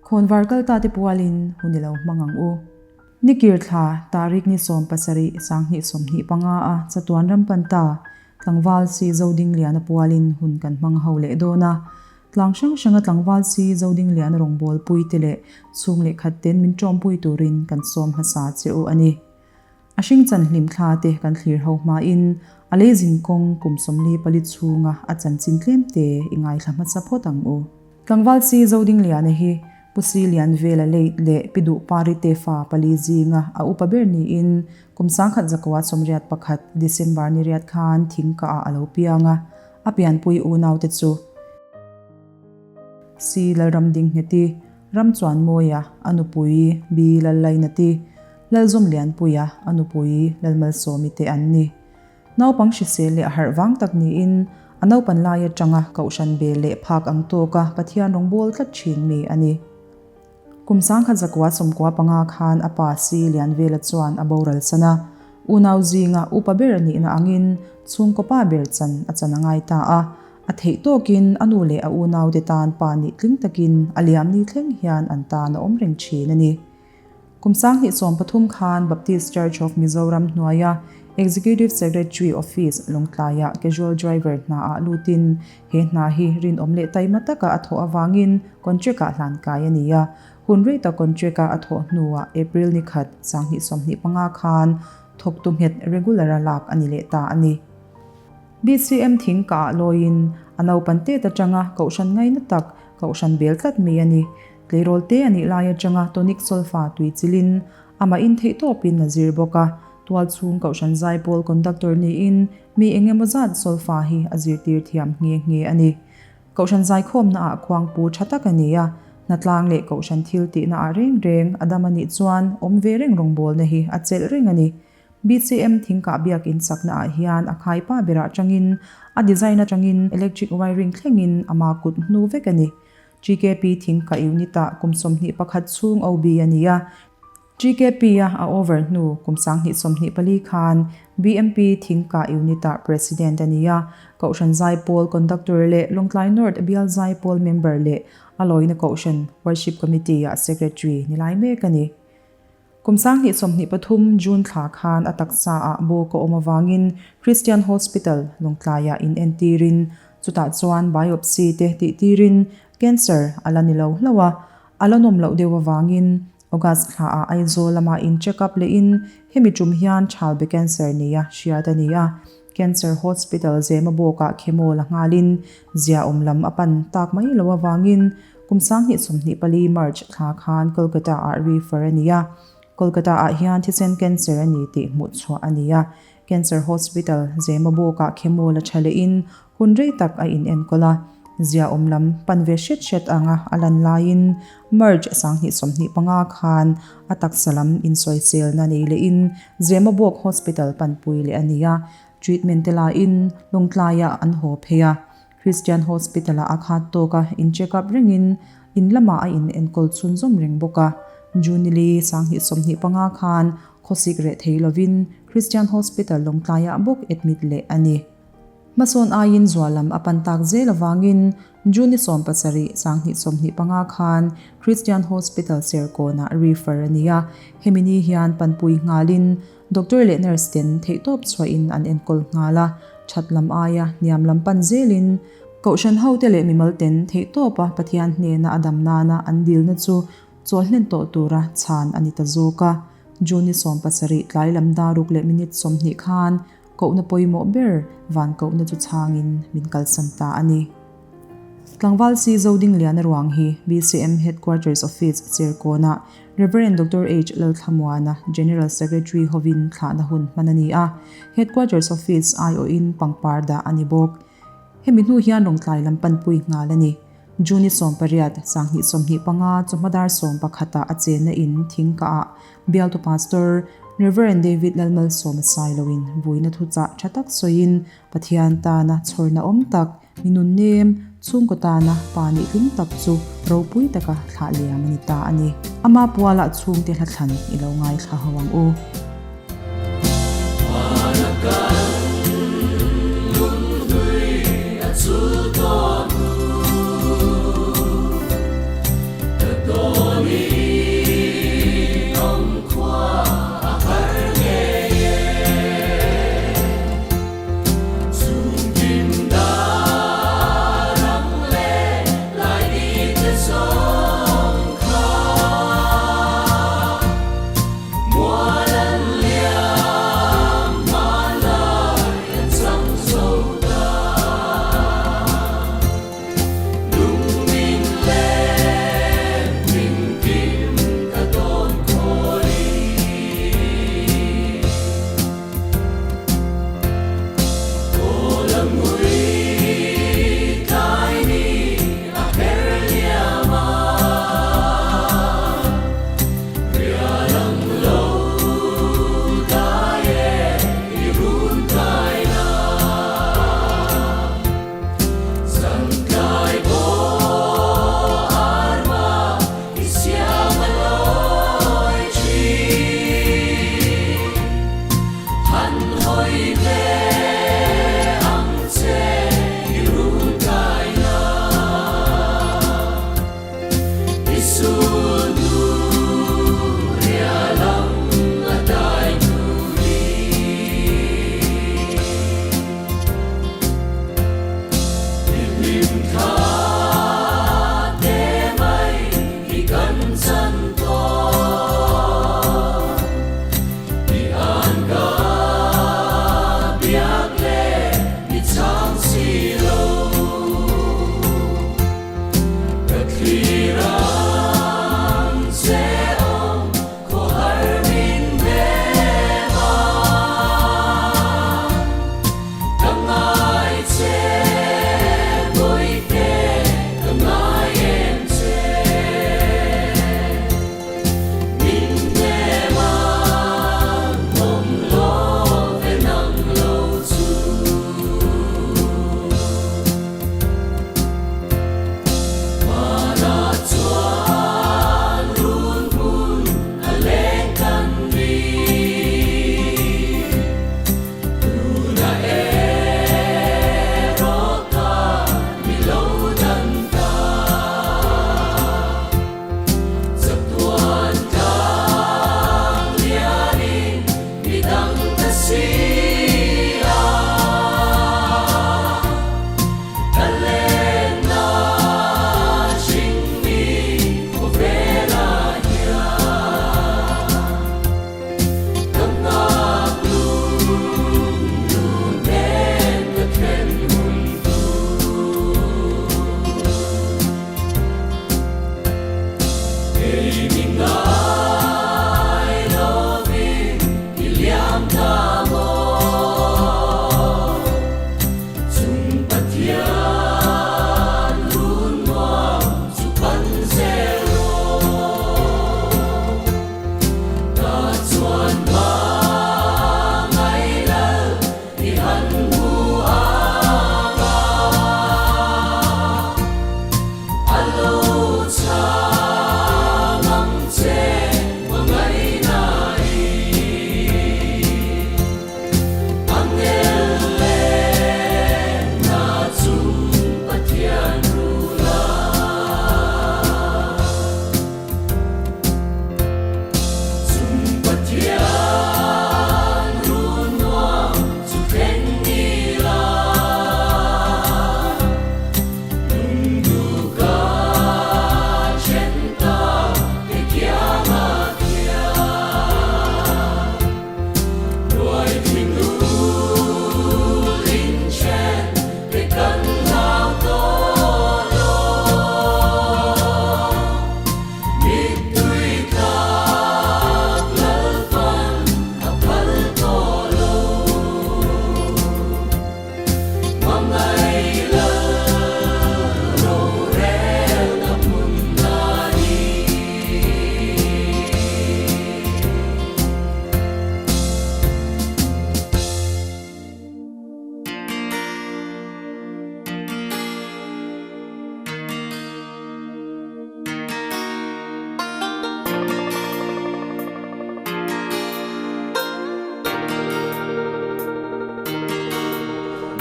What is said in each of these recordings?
Khawnvar kal ta te pualin hun i lo hmang ang u. Nikir thla, tarik ni 70, 2025 a chatuan ram pan ta, tlangval si Zodingliana pualin hun kan hmang ho leh dawn a. Tlang hrang hranga tlangval si Zodingliana rawngbawlpui te leh chhung leh khat ten min ṭawmpui turin kan sawm hmasa che u a ni. A hringchan hlim thla te kan thlir ho hmain a lei zin kawng kum 44 chhunga a chanchin tlem te i ngaithla hmasa phawt ang u. Tlangval si Zodingliana hi Pu Si Lianvela leit leh Pi Duh Pari te fa pali zinga a upa ber niin kum 1981 December ni riat khan thingkah ah a lo piang a, a pianpui unaute chu Si Lalramdingngheti, Ramchuanmawia, a nupui B Lallainati, Lalzawm Lianpuia, a nupui Lalmalsawmi te an ni. Naupang hrisel leh a harh vang tak niin a naupan lai atanga kohhran bel leh phak ang tawka Pathian rawngbâwl tlat thin mi a ni. Kum 1995 khan a pa Si Lianvela chuan a boral san a, unau zinga upa ber a nihna angin chhungkaw pa ber chan a chan a ngai ta a, a theih tawkin a nu leh a unaute tan pa nih tling takin a liam ni thleng hian an tan a awm reng thin a ni. Kum 2013 khan Baptist Church of Mizoram hnuaia Executive Secretary Office Lawngtlaia casual driver hna ah lutin he hna hi rinawm leh taima taka a thawh avangin contract ah hlan kai a ni a. Hun rei tak contract a a thawh hnuah April ni khat 2025 khan thawktu nghet regular a lak a ni leh ta a ni. BCM thing kah ah lawiin a naupan tet atanga kohhran ngaina tak kohhran bel tlat mi a ni. Tleirawl te a nih lai atanga tonic solfa tui chilin amah in theih tawpin a zir bawk a, tual chhung kohhran zaipawl conductor niin mi eng emaw zat solfa hi a zirtir thiam nghe nghe a ni. Kohhran zaikhawmna ah khuangpu tha tak a ni a, hnatlang leh kohhran thil tihna ah reng reng a dam a nih chuan awm ve reng rawngbawlna hi a chelh reng a ni. BCM thingkah biak in sakna ah hian a khaipa berah tangin a design atangin electric wiring thlengin ama kut hnu vek a ni. GKP thingkah unit ah kum 21 chhung OB a ni a, GKP a a over hnu kum 2024 khan BMP thingkah unit ah President a ni a, Kohhran Zaipawl Conductor leh Lawngtlai North Bial Zaipawl member leh a lawina Kohhran Worship Committee ah Secretary ni lai mek a ni. Kum 2023 June thla khan a taksa ah bawk a awm avangin Christian Hospital Lawngtlai ah in entirin chutah chuan biopsy te tih tirin cancer a la ni lo hlauh a, a la nawm loh deuh avangin August thla ah Aizawl lamah in check up lehin hemi tum hian Chalbe cancer nia hriat a ni a, Cancer Hospital zema bawkah chemo la nghalin zia awm lam a pan tak mai lo avangin kum 2024 March thla khan Kolkata ah refer a ni a. Kolkata ah hian thisen cancer a ni tih hmuh chhuah a ni a. Cancer Hospital zema bawkah chemo la tha lehin hun rei tak a inenkawl a. Zia awm lam pan ve hret hret anga a lan laiin March 2025 khan a taksa lam insawiselna nei lehin Zemabawk Hospital panpui leh a ni a, treatment te laiin Lawngtlaiah an haw phei a. Christian Hospital-ah a khat tawk a, in check up rengin in lamah a in enkawl chhunzawm reng bawk a. June li 2025 khan khawsik reh thei lovin Christian Hospital Lawngtlaiah bawk admit leh a ni. Hmasawn aiin zual lam a pan tak zel avangin June 17, 2025 khan Christian Hospital Serkawnah refer a ni a, hemi ni hian panpui nghalin doctor leh nurse ten theihtawp chhuahin an enkawl nghal a, that lam aia hniam lam pan zelin Kohhran hote leh mimal ten theihtawpa Pathian hnena a dam nana an dilna chu chawl hlen tawh tura chhan a ni ta zawk a. June 17 tlai lam daruk leh minute 20 khan Kohna pawimawh ber van kohna chu chhangin min kalsan ta a ni. Tlangval Si Zodingliana ruang hi BCM Headquarters Office Serkawnah Rev. Doctor H. Lalthlamuana, General Secretary hovin thlahna hun hman a ni a, Headquarters Office aiawhin pangpar dah a ni bawk. Hemi hnu hian Lawngtlai lam panpui nghal a ni. June 18, 2025 chawhma dar 11 ah a chenna in thingkah ah Bialtu Pastor Rev. David Lalmalsawma Sailoin vuina thuchah tha tak sawiin Pathian tana chhawrna awm tak, mi nun nem, chhungkaw tana pa nih tling tak chu ropui taka thlah liam a ni ta a ni. Ama pualah chhungte hlathlan i lo ngaithla ho ang u.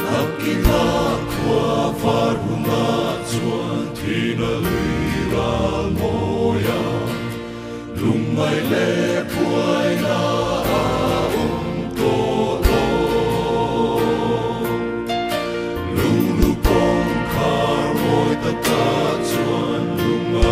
Nakinah khua var hunah chuan thina lui ral mawi a, lungngai leh phuaina a awm tawh lo. Lunglu kawngkhar mawi takah chuan lungngai.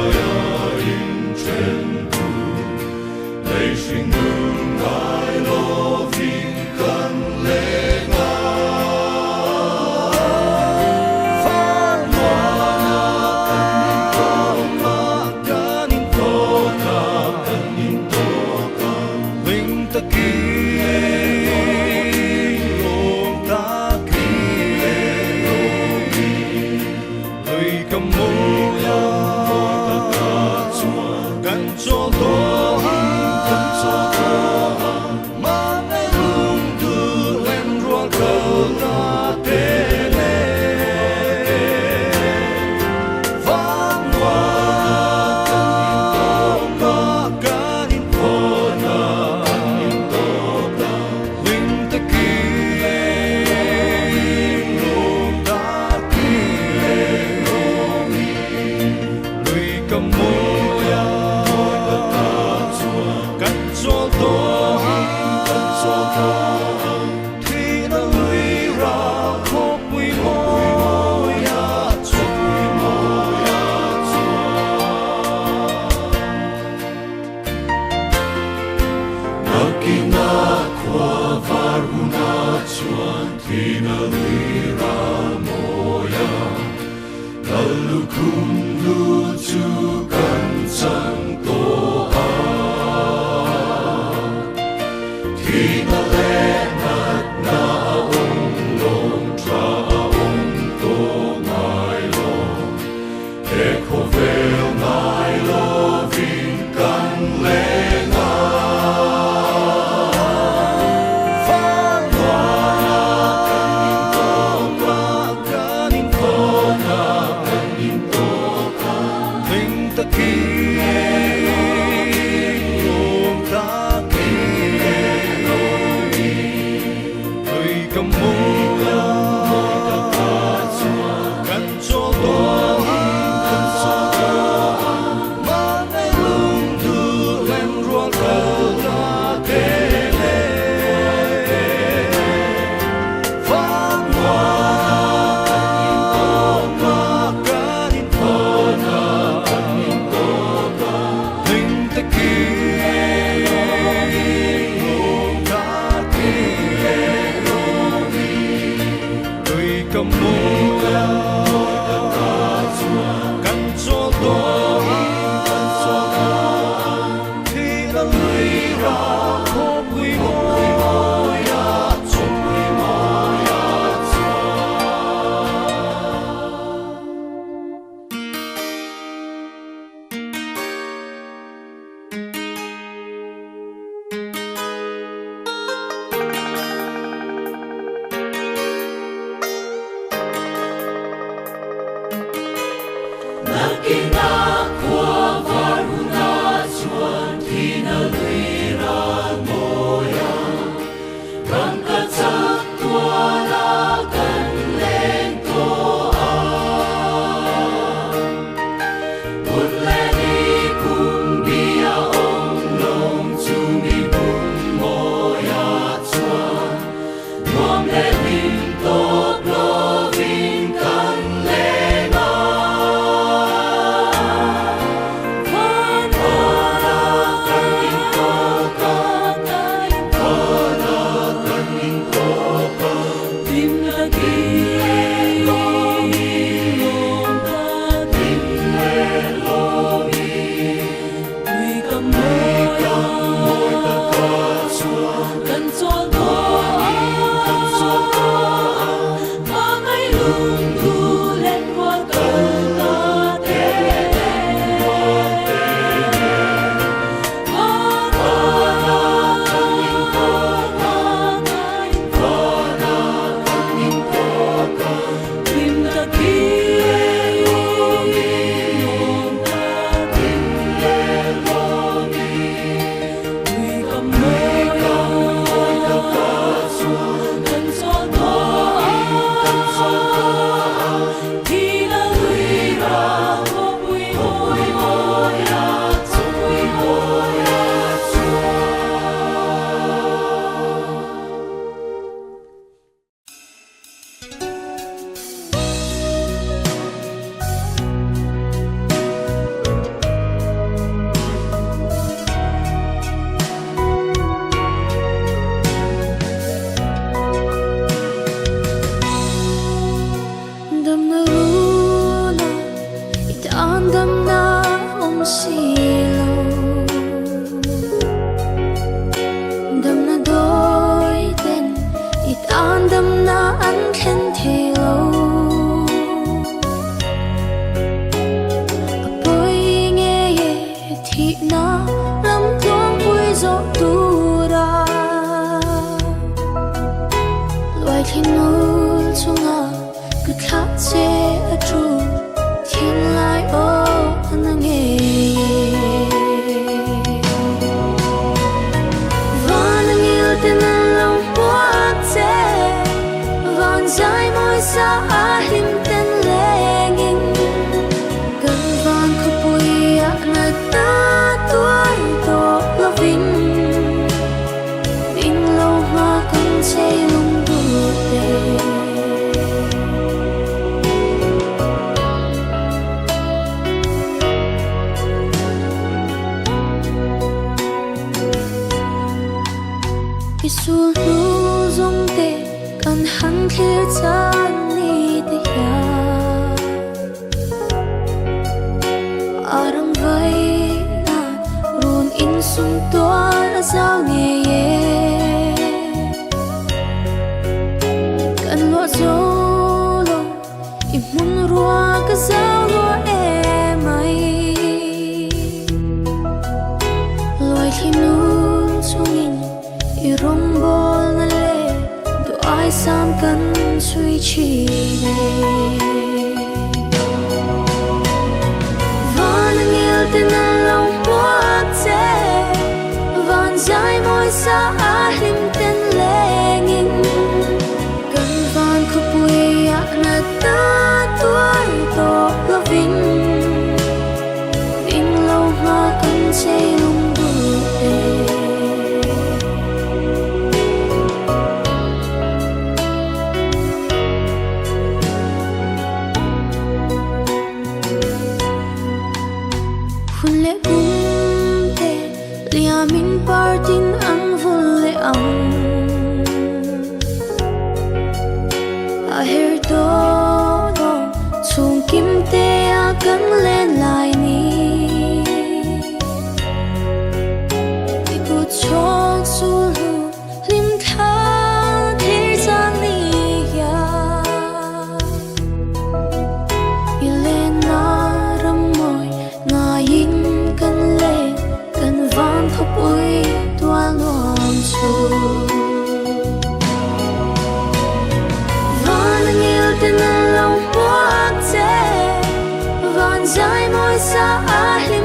chawl tawh kan chawl tawh ang Thihna lui ral khawpui mawiah khawpui mawiah chuan. Nakinah khua var hunah chuan thihna lui ral mawi a, ram ka chak tuala kan leng tawh a. Hun leh ni kum bia awm lawng chu mi hmun mawiah chuan nuam leh hlim tawp lovin kan leng a. Van vanah kan intawk a, vanah kan intawk a. Hlim takin lawmin lawm ta, hlim leh lawmin lui ka mawi takah chuan kan chawl tawh a, hmangaih lungthu let rual kal ta te Damna runa i tan damna awm si lo. Damna dawi ten i tan damna an thlen thei lo. A pawi ngei e thihna ram tluangpui zawh tura luaithli nul chunga ka thlah che a thu thinlai aw a na ngei e. Van a ngil ten an lo hmuak che, van zai mawi sa a hlim ten lengin kan van khawpui ah natna tuar tawh lovin min lo hma kan chei lung duh te. I sul hnu zawng te kan han thlir chan ni te hian a rang vai nan run insum tuar a zau ngei e. Kan luah zo lo i hmun rua ka zau lua emai. Luaithli nun chungin i rawngbawlna leh duh ai sam kan chhui thin e. Van a ngil ten an lo hmuak che, van zai mawi sa a hlim ten lengin kan van khawpui ah natna tuar tawh lovin min lo hma kan chei lung duh e. Hun leh kum te liamin partin an vul leh ang. A her tawh lo chhung kim te a kan len lai. Van zai mawi sa a hlim.